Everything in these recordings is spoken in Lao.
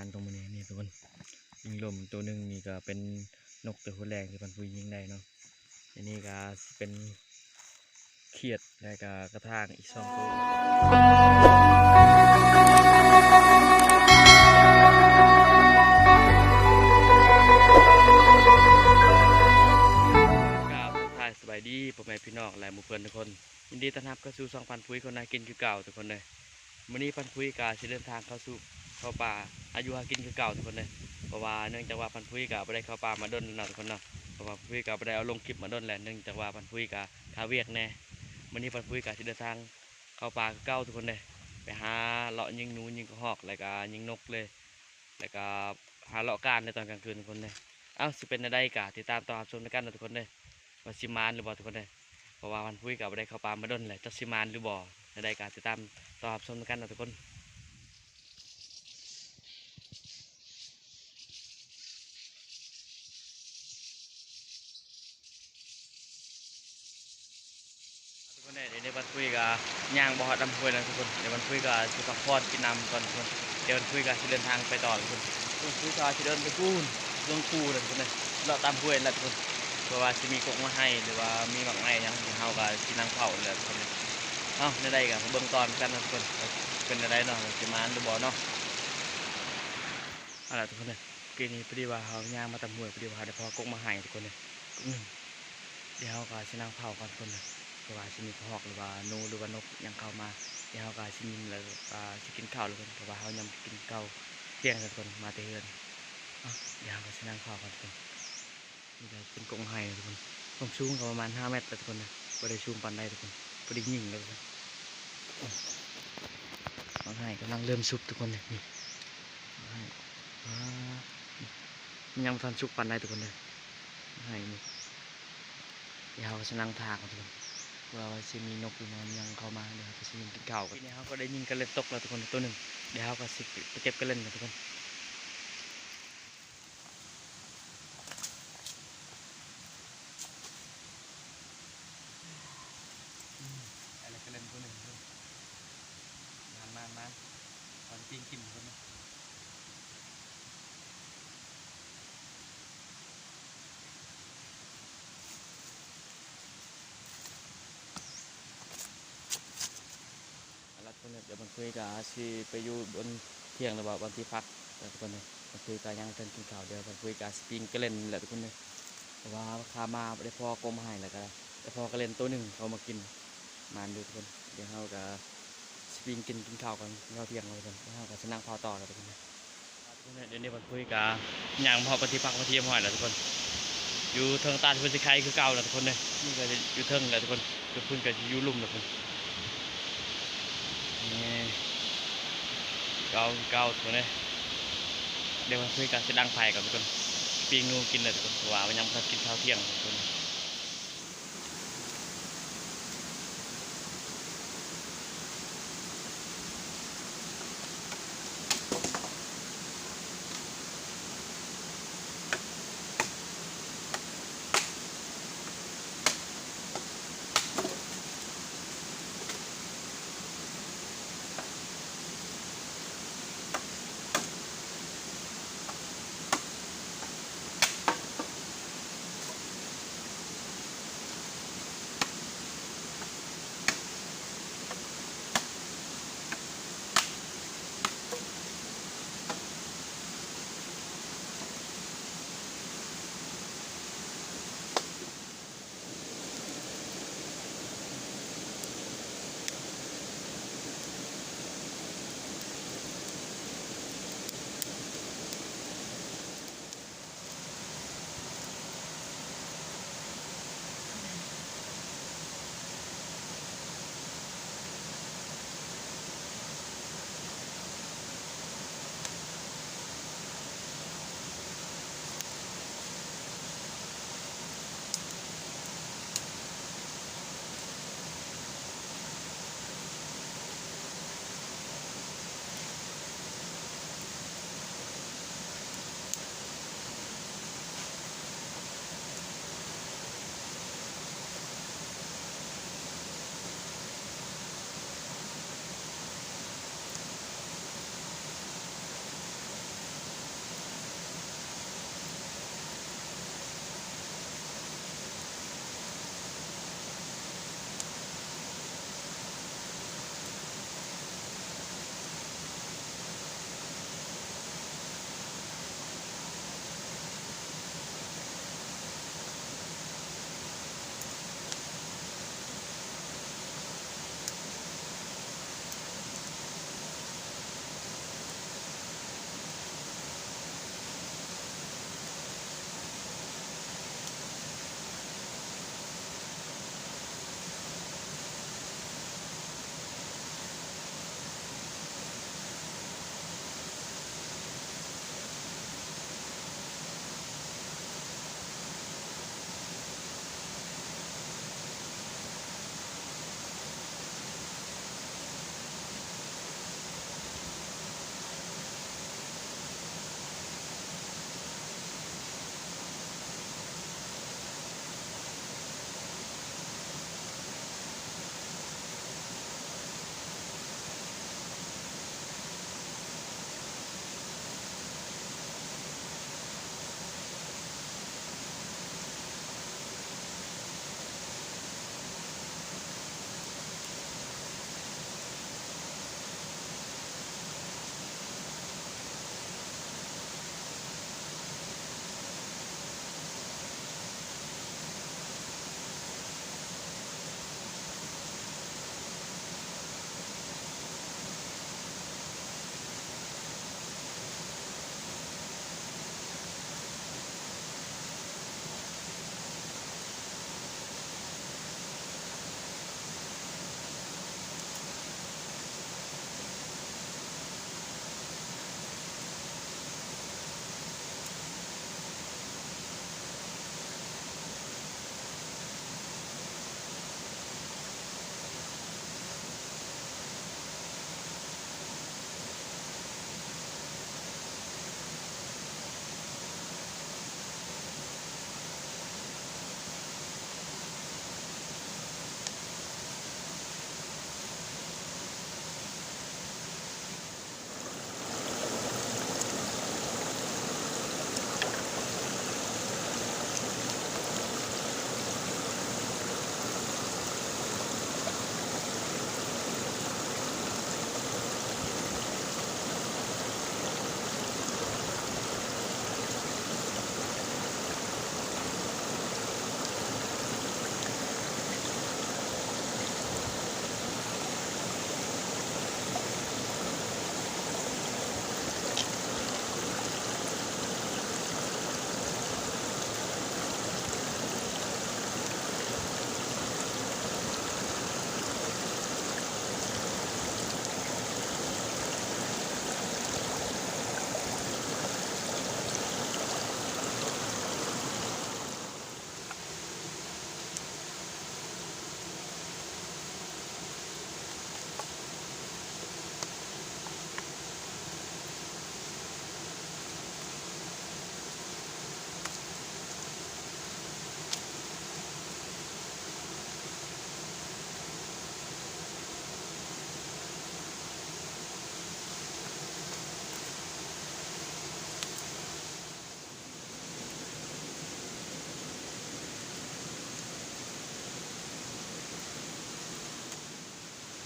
ນຂອງມື້ນີ້ນີ້ທຸກຄົນ ຍິງລົມໂຕໜຶ່ງນີ້ກໍເປັນນົກໂຕຫົວແດງທີ່ພັນຜຸຍຍິງໄດ້ເນາະ. ອັນນີ້ກໍຊິເປັນຂຽດ ແລະກໍກະທາງອີກສອງໂຕ. ກ່າວທັກທາຍສະບາຍດີພໍ່ແມ່ພີ່ນ້ອງ ແລະໝູ່ເພື່ອນທຸກຄົນ. ຍິນດີຕ້ອນຮັບເຂົ້າສູ່ຊ່ອງພັນຜຸຍຄົນຫາກິນຄືເກົ່າທຸກຄົນເດີ. ມື້ນີ້ພັນຜຸຍກໍຊິເດີນທາງເຂົ້າສູ່ ເຂົ້າປ່າ ຫາຢູ່ຫາກິນຄືເກົ່າທຸກຄົນເດີ. ເພາະວ່າເນື່ອງຈາກວ່າພັນຜຸຍກໍບໍ່ໄດ້ເຂົ້າປ່າມາດົນແລ້ວເນາະທຸກຄົນເນາະ. ເພາະວ່າພັນຜຸຍກໍບໍ່ໄດ້ເອົາລົງຄລິບມາດົນແລ້ວ ເນື່ອງຈາກວ່າພັນຜຸຍກໍຄາວຽກແດ່. ມື້ນີ້ພັນຜຸຍກໍຊິເດີນທາງເຂົ້າປ່າຄືເກົ່າທຸກຄົນເດີ ໄປຫາເລາະຍິງໜູ ຍິງກະຮອກ ແລ້ວກໍຍິງນົກເລີຍ ແລ້ວກໍຫາເລາະການໃນຕອນກາງຄືນທຸກຄົນເດີ. ເອົ້າ ຊິເປັນແນວໃດກໍຕິດຕາມຕໍ່ຮັບຊົມນຳກັນເນາະທຸກຄົນເດີ ວ່າຊິໝານຫຼືບໍ່ທຸກຄົນເດີ. ເພາະວ່າພັນຜຸຍກໍບໍ່ໄດ້ເຂົ້າປ່າມາດົນແລ້ວ ຈັກຊິໝານຫຼືບໍ່. ແນວໃດກໍຕິດຕາມຕໍ່ຮັບຊົມນຳກັນເນາະທຸກຄົນ. ທຸກຄົນເດີ ດຽວນີ້ພັນຜຸຍກໍຍ່າງບໍ່ຮອດລຳຫ້ວຍແລ້ວທຸກຄົນ. ດຽວພັນຜຸຍກໍຊິພັກຜ່ອນກິນນ້ຳກ່ອນທຸກຄົນ. ດຽວພັນຜຸຍກໍຊິເດີນທາງໄປຕໍ່ທຸກຄົນ. ພັນຜຸຍກໍຊິເດີນໄປພຸ້ນ ເມືອງພູແລ້ວທຸກຄົນເດີ ເລາະຕາມຫ້ວຍແລ້ວທຸກຄົນ. ເພື່ອວ່າຊິມີກົກໝາກໄຮ ຫຼືວ່າມີໝາກໄມ້ຫຍັງ ເຮົາກໍຊິນັ່ງເຝົ້າແລ້ວທຸກຄົນເດີ. ເອົ້າ ແນວໃດກໍເບິ່ງຕໍ່ນຳກັນເນາະທຸກຄົນ ເປັນແນວໃດເນາະ ຊິໝານຫຼືບໍ່ເນາະ. ເອົາລະທຸກຄົນເດີ ກີ້ນີ້ພໍດີວ່າເຮົາຍ່າງມາຕາມຫ້ວຍ ພໍດີວ່າເຮົາໄດ້ພໍກົກໝາກໄຮທຸກຄົນເດີ ກົກໜຶ່ງ. ດຽວເຮົາກໍຊິນັ່ງເຝົ້າກ່ອນທຸກຄົນເດີ ເພາະວ່າຊິມີກະຮອກ ຫຼືວ່າໜູ ຫຼືວ່ານົກຫຍັງເຂົ້າມາ. ດຽວເຮົາກໍຊິຍິງ ແລ້ວກໍຊິກິນເຂົ້າແລ້ວທຸກຄົນ ເພາະວ່າເຮົາຍັງບໍ່ໄດ້ກິນເຂົ້າທ່ຽງທຸກຄົນ ມາແຕ່ເຮືອນ. ເອົ້າ ດຽວເຮົາກໍຊິນັ່ງເຝົ້າກ່ອນທຸກຄົນ. ນີ້ກໍເປັນກົກໝາກໄຮທຸກຄົນ ຄວາມສູງກໍປະມານຫ້າແມັດແລ້ວທຸກຄົນເດີ ບໍ່ໄດ້ສູງປານໃດທຸກຄົນ ພໍໄດ້ຍິງແລ້ວທຸກຄົນ. ໝາກໄຮກຳລັງເລີ່ມສຸກທຸກຄົນເດີ ນີ້ ໝາກໄຮ ອາ ມັນຍັງບໍ່ທັນສຸກປານໃດທຸກຄົນເດີ ໝາກໄຮນີ້. ດຽວເຮົາກໍຊິນັ່ງຖ້າກ່ອນທຸກຄົນ ເພື່ອວ່າຊິມີນົກຫຼືວ່າຫຍັງເຂົ້າມາ ດຽວເຮົາກໍຊິຍິງກິນເຂົ້າກ່ອນ. ທີນີ້ເຮົາກໍໄດ້ຍິງກະເລັນຕົກແລ້ວທຸກຄົນ ໂຕໜຶ່ງ. ດຽວເຮົາກໍຊິໄປເກັບກະເລັນກັນທຸກຄົນ. ອືມ ໄດ້ແລ້ວກະເລັນໂຕໜຶ່ງ. ມານ ມານ ມານ ເຮົາຊິປີ້ງກິນເພິ່ນເນາະ. ເອົາລະທຸກຄົນເດີ ດຽວບັນຄຸຍກະຊິໄປຢູ່ບົນທ່ຽງ ຫຼືວ່າບ່ອນທີ່ພັກແລ້ວທຸກຄົນເດີ. ບັນຄຸຍກະຍັງບໍ່ທັນກິນເຂົ້າ ດຽວບັນຄຸຍກະຊິປີ້ງກະເລັນແຫຼະທຸກຄົນເດີ ເພາະວ່າຂ້າມາໄດ້ພໍກົກໝາກໄຮ ແລ້ວກະໄດ້ພໍກະເລັນໂຕໜຶ່ງເຂົ້າມາກິນ ມານຢູ່ທຸກຄົນ. ດຽວເຮົາກະຊິປີ້ງກິນ ກິນເຂົ້າກ່ອນ ເຂົ້າທ່ຽງກ່ອນທຸກຄົນ ແລ້ວເຮົາກະຊິນັ່ງເຝົ້າຕໍ່ແລ້ວທຸກຄົນເດີ. ດຽວນີ້ບັນຄຸຍກະຍ່າງມາຮອດທີ່ພັກເປັນທີ່ຮຽບຮ້ອຍແລ້ວທຸກຄົນ. ຢູ່ເທິງຕາດພຸ້ນຊິໄຄຄືເກົ່າແລ້ວທຸກຄົນເດີ. ນີ້ກະຢູ່ເທິງແລ້ວທຸກຄົນ ຢູ່ພຸ້ນກະຊິຢູ່ລຸ່ມແລ້ວທຸກຄົນ. ນີ້ ເກົ່າ ເກົ່າທຸກຄົນເດີ. ດຽວບັນຄຸຍກະຊິດັງໄຟກ່ອນທຸກຄົນ ປີ້ງໜູກິນແລ້ວທຸກຄົນ ເພາະວ່າມັນຍັງບໍ່ທັນກິນເຂົ້າທ່ຽງທຸກຄົນ.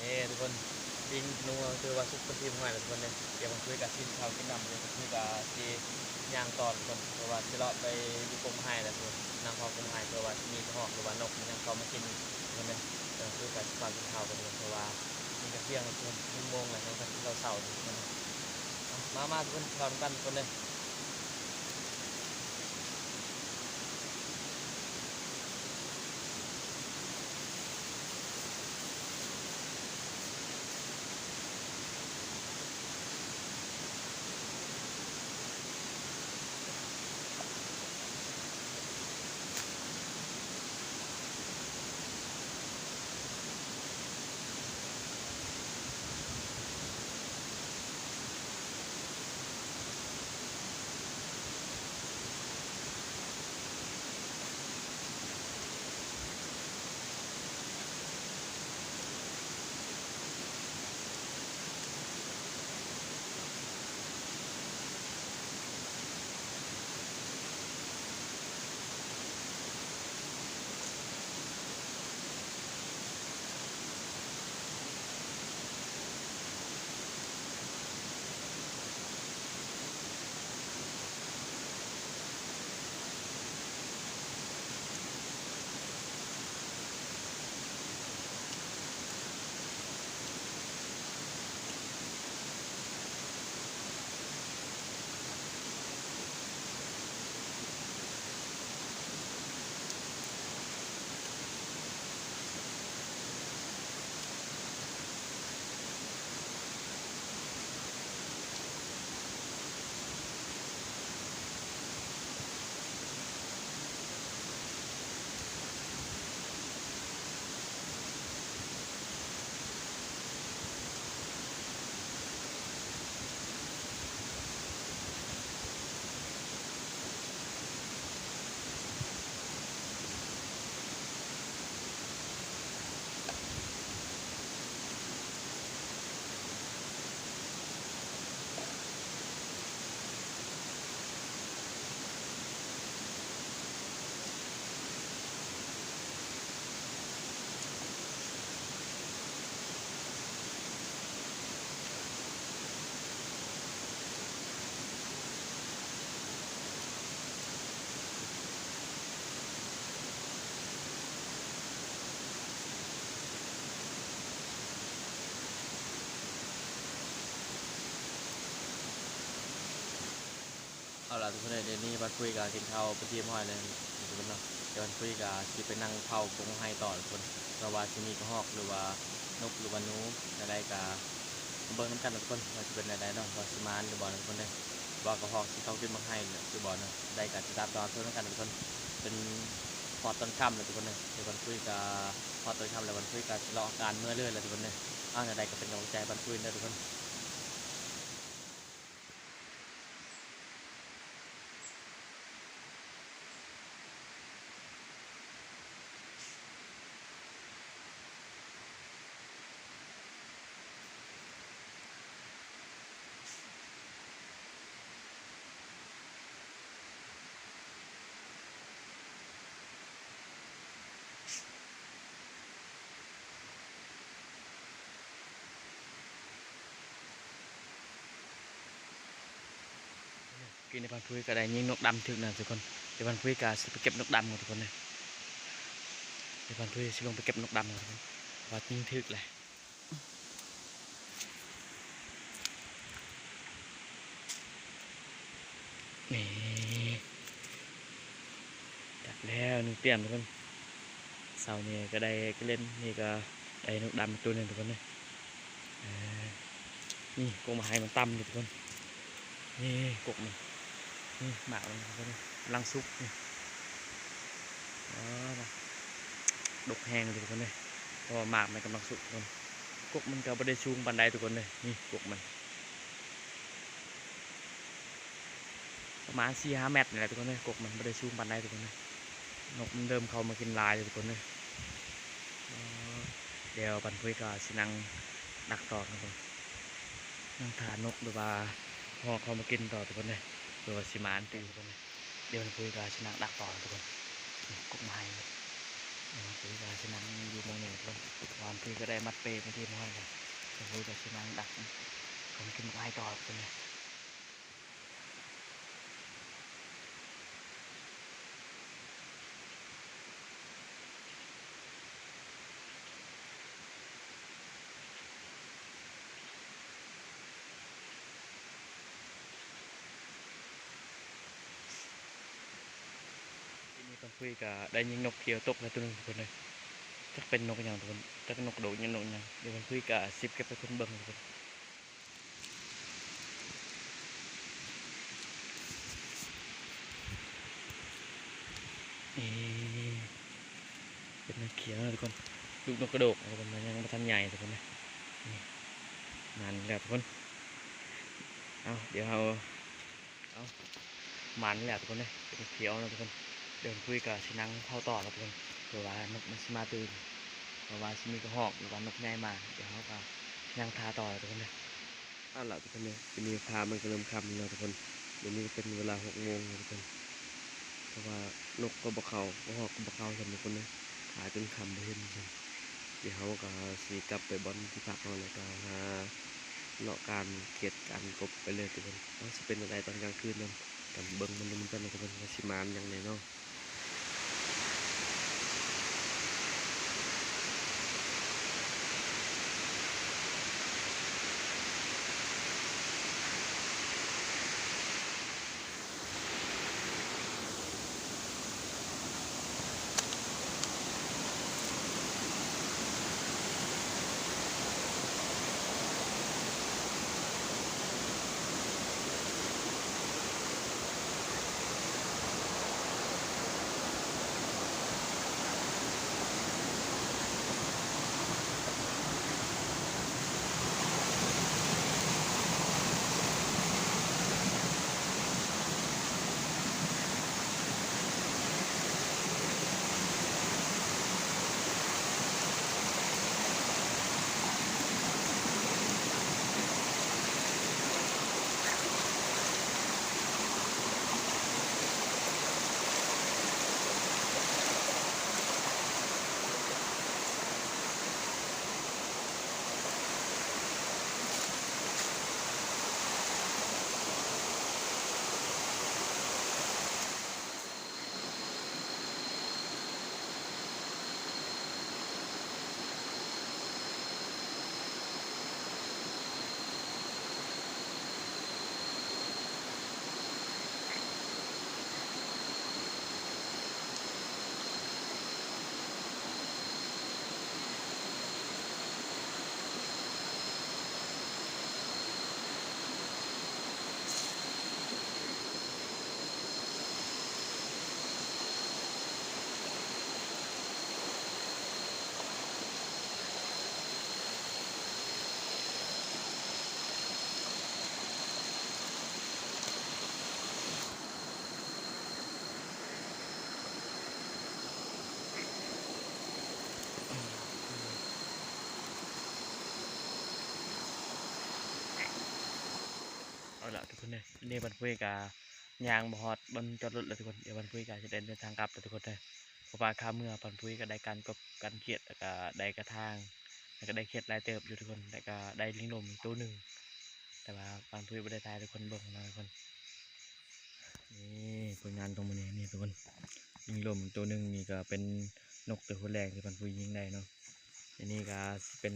ເອີ ທຸກຄົນ ປີ້ງໜູຖືວ່າສຸກເປັນທີ່ຮຽບຮ້ອຍແລ້ວທຸກຄົນເດີ. ດຽວບັນຄຸຍກະຊິກິນເຂົ້າກິນນ້ຳ ດຽວບັນຄຸຍກະຊິຍ່າງຕໍ່ທຸກຄົນ ເພາະວ່າຊິເລາະໄປຢູ່ກົກໝາກໄຮແລ້ວທຸກຄົນ. ນັ່ງເຝົ້າກົກໝາກໄຮ ເພາະວ່າຊິມີກະຮອກ ຫຼືວ່ານົກມັນຍັງເຂົ້າມາກິນທຸກຄົນເດີ. ດຽວບັນຄຸຍກະຊິພາກິນເຂົ້າກ່ອນທຸກຄົນ ເພາະວ່ານີ້ກະທ່ຽງແລ້ວທຸກຄົນ ມັນໂມງແລ້ວ ຍັງບໍ່ທັນກິນເຂົ້າເຊົ້າຢູ່ທຸກຄົນ. ມາ ມາ ມາທຸກຄົນ ເຂົ້ານຳກັນທຸກຄົນເດີ. ເອົາລະທຸກຄົນເອີຍ ດຽວນີ້ບັນຄຸຍກະກິນເຂົ້າເປັນທີ່ຮຽບຮ້ອຍແລ້ວທຸກຄົນເນາະ. ດຽວບັນຄຸຍກະຊິໄປນັ່ງເຝົ້າກົກໝາກໄຮຕໍ່ທຸກຄົນ ເພື່ອວ່າຊິມີກະຮອກ ຫຼືວ່ານົກ ຫຼືວ່າໜູ ແນວໃດກະມາເບິ່ງນຳກັນເນາະທຸກຄົນ ວ່າຊິເປັນແນວໃດເນາະ ວ່າຊິໝານຫຼືບໍ່ເນາະທຸກຄົນເດີ ວ່າກະຮອກຊິເຂົ້າກິນໝາກໄຮຫຼືບໍ່ເນາະ. ໃດກະຕິດຕາມຕໍ່ຊົມນຳກັນເນາະທຸກຄົນ. ເປັນຮອດຕອນຄ່ຳແລ້ວທຸກຄົນເດີ ດຽວບັນຄຸຍກະຮອດຕອນຄ່ຳແລ້ວ ບັນຄຸຍກະຊິເລາະການເມືອເລີຍແລ້ວທຸກຄົນເດີ. ເອົາ ແນວໃດກະເປັນກຳລັງໃຈໃຫ້ບັນຄຸຍເດີທຸກຄົນ. ກີ້ນີ້ພັນພຸ້ຍກໍໄດ້ຍິງນົກດຳຖືກນະທຸກຄົນ. ດຽວພັນພຸ້ຍກໍຊິໄປເກັບນົກດຳກ່ອນທຸກຄົນເດີ. ດຽວພັນພຸ້ຍຊິລົງໄປເກັບນົກດຳກ່ອນທຸກຄົນ ວ່າຍິງຖືກແຫຼະ. ນີ້ ຈັບແລ້ວໜຶ່ງແຕ້ມທຸກຄົນ. ເຊົ້ານີ້ກໍໄດ້ກະເລັນ ນີ້ກໍໄດ້ນົກດຳອີກໂຕໜຶ່ງທຸກຄົນເດີ. ເອີ ນີ້ກົກໝາກໄຮມັນຕ່ຳຢູ່ທຸກຄົນ. ນີ້ກົກມັນ ນີ້ໝາກມັນທຸກຄົນເດີ ກຳລັງສຸກນີ້. ອໍ ດົກແຮງຢູ່ທຸກຄົນເດີ ເພາະວ່າໝາກມັນກຳລັງສຸກທຸກຄົນ. ກົກມັນກໍບໍ່ໄດ້ສູງປານໃດທຸກຄົນເດີ. ນີ້ກົກມັນ ປະມານສີ່ຫ້າແມັດນີ້ແຫຼະທຸກຄົນເອີຍ. ກົກມັນບໍ່ໄດ້ສູງປານໃດທຸກຄົນເອີຍ. ນົກມັນເລີ່ມເຂົ້າມາກິນຫຼາຍແລ້ວທຸກຄົນເອີຍ. ດຽວພັນພຸ້ຍກໍຊິນັ່ງດັກຕໍ່ທຸກຄົນ ນັ່ງຖ້ານົກ ຫຼືວ່າຮອເຂົ້າມາກິນຕໍ່ທຸກຄົນເອີຍ ເພື່ອວ່າຊິມາອັນຕື່ມທຸກຄົນເອີຍ. ດຽວພັນພຸ້ຍກໍຊິນັ່ງດັກຕໍ່ທຸກຄົນ. ນີ້ກົກມາໃຫ້ ເອີ ຄືວ່າຊິນັ່ງຢູ່ໝ່ອງນີ້ ເພິ່ນ ວານຄືກໍໄດ້ມັດເປມາທີ່ນອນແລ້ວ ເພິ່ນກໍຊິນັ່ງດັກເພິ່ນກິນໝາກໄມ້ຕໍ່ເພິ່ນນະ. ທີນີ້ປານປຸ້ຍກໍໄດ້ຍິງນົກຂຽວຕົກແລ້ວຕົວໜຶ່ງທຸກຄົນເອີຍ. ຈັກເປັນນົກຫຍັງທຸກຄົນ ຈັກນົກໂດກຫຍັງນົກຫຍັງ. ດຽວປານປຸ້ຍກໍຊິບເກັບໃຫ້ເພິ່ນເບິ່ງທຸກຄົນ. ນີ້ ເປັນນົກຂຽວນະທຸກຄົນ ລູກນົກກະໂດກນະທຸກຄົນ ມັນຍັງບໍ່ທັນໃຫຍ່ທຸກຄົນເອີຍ. ນີ້ ມາແລ້ວທຸກຄົນ. ເອົາ ດຽວເຮົາ ເອົາ ມາແລ້ວທຸກຄົນເອີຍ ເປັນນົກຂຽວນະທຸກຄົນ. ດຽວປານປຸ້ຍກໍຊິນັ່ງເຝົ້າຕໍ່ລະທຸກຄົນ ເພື່ອວ່ານົກມັນຊິມາຕື່ມ ເພາະວ່າຊິມີກະຮອກ ຫຼືວ່ານົກໃຫຍ່ມາ ດຽວເຮົາກໍນັ່ງຖ້າຕໍ່ລະທຸກຄົນເດີ. ເອົາລະທຸກຄົນເດີ ດຽວນີ້ຟ້າມັນກໍເລີ່ມຄ່ຳແລ້ວທຸກຄົນ. ດຽວນີ້ກໍເປັນເວລາຫົກໂມງແລ້ວທຸກຄົນ ເພາະວ່ານົກກໍບໍ່ເຂົ້າ ກະຮອກກໍບໍ່ເຂົ້າຊ້ຳທຸກຄົນເດີ ຖ້າຈົນຄ່ຳບໍ່ເຫັນຊ້ຳ. ດຽວເຮົາກໍຊິກັບໄປບ່ອນທີ່ພັກເຮົາ ແລ້ວກໍຫາເລາະການເຂດການກົບໄປເລີຍທຸກຄົນ. ເອົາ ຊິເປັນແນວໃດຕອນກາງຄືນນັ້ນ ກັນເບິ່ງມັນນຳກັນນະທຸກຄົນ ວ່າຊິມາຫຍັງແດ່ເນາະ. ເອົາລະທຸກຄົນເອີຍ ນີ້ບັນປຸ້ຍກະຍ່າງມາຮອດບ່ອນຈອດລົດແລ້ວທຸກຄົນ. ດຽວບັນປຸ້ຍກະຊິໄດ້ເດີນທາງກັບແລ້ວທຸກຄົນເດີ ເພາະວ່າຄ່ຳເມື່ອບັນປຸ້ຍກະໄດ້ການກົບການຂຽດ ແລ້ວກະໄດ້ກະຖາງ ແລ້ວກະໄດ້ຂຽດຫຼາຍເຕີບຢູ່ທຸກຄົນ ແລ້ວກະໄດ້ລິງລົມອີກໂຕໜຶ່ງ ແຕ່ວ່າບັນປຸ້ຍບໍ່ໄດ້ຖ່າຍໃຫ້ທຸກຄົນເບິ່ງເນາະທຸກຄົນ. ນີ້ຜົນງານຂອງມື້ນີ້ນີ້ທຸກຄົນ ລິງລົມໂຕໜຶ່ງນີ້ກະເປັນນົກໂຕຫົວແລງທີ່ບັນປຸ້ຍຍິງໄດ້ເນາະ. ອັນນີ້ກະຊິເປັນ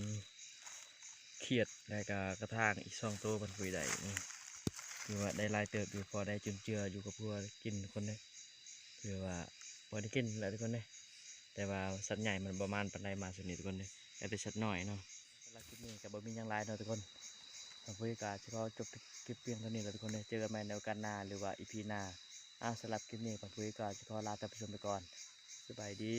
ຂຽດ ແລ້ວກະກະຖາງອີກສອງໂຕບັນປຸ້ຍໄດ້ນີ້ ຖືວ່າໄດ້ຫຼາຍເຕີບຢູ່ ພໍໄດ້ຈຸນເຈືອຢູ່ກັບຄົວກິນທຸກຄົນເດີ ຖືວ່າພໍໄດ້ກິນແຫຼະທຸກຄົນເດີ. ແຕ່ວ່າສັດໃຫຍ່ມັນບໍ່ມານປານໃດ ມາສ່ວນນີ້ທຸກຄົນເດີ ໄດ້ແຕ່ສັດນ້ອຍເນາະ. ສຳລັບຄລິບນີ້ກະບໍ່ມີຫຍັງຫຼາຍເນາະທຸກຄົນ ບັນປຸ້ຍກະຊິຂໍຈົບຄລິບພຽງເທົ່ານີ້ແຫຼະທຸກຄົນເດີ. ເຈີກັນໃໝ່ໃນໂອກາດໜ້າ ຫຼືວ່າອີພີໜ້າ. ອາ ສຳລັບຄລິບນີ້ບັນປຸ້ຍກະຊິຂໍລາທ່ານຜູ້ຊົມໄປກ່ອນ. ສະບາຍດີ.